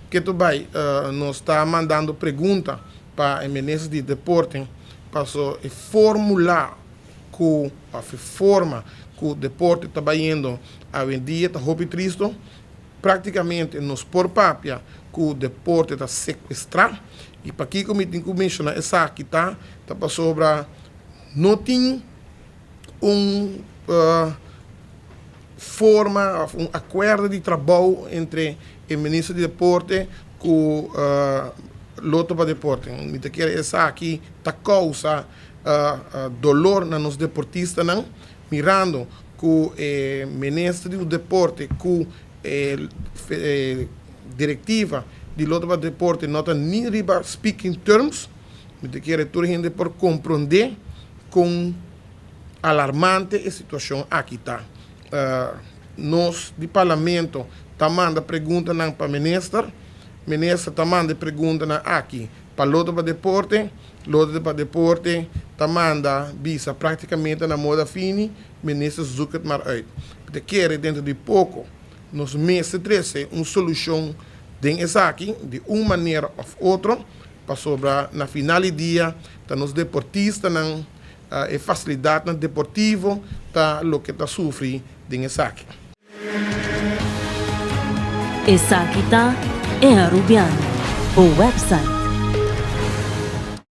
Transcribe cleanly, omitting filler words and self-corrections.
Ketu bai nos ta mandando pregunta pa e minister di deporte paso e formula ku of e forma ku deporte ta bayendo awendia ta hopi tristo. Praktikamente nos por papia ku deporte ta sekuestrá i pakiko mi tin ku menshoná esaki ta ta pasobra no tin un forma of un akuerdo di trabou entre e minister di deporte ku Lotto pa Deporte. Mi ta kere esaki ta kousa dolor na nos deportistanan mirando ku e minister di deporte ku e direktiva di Lotto pa Deporte no ta ni riba speaking terms. Mi ta kere tur hende por komprondé kon alarmante e situashon aki ta. Nos di Parlamento ta manda preguntanan pa minister, minister ta manda e preguntanan aki pa Lotto pa Deporte, Lotto pa Deporte ta manda bisa praktikamente na moda fini, minister zoek het maar uit. Mi ta kere dentro di poko nos mester trese un solushon den esaki di un manera òf otro, pasobra na final di dia ta nos deportistanan E fasilidatnan deportivo ta loke ta sufri den esaki. Esaki ta E Arubiano, bo website.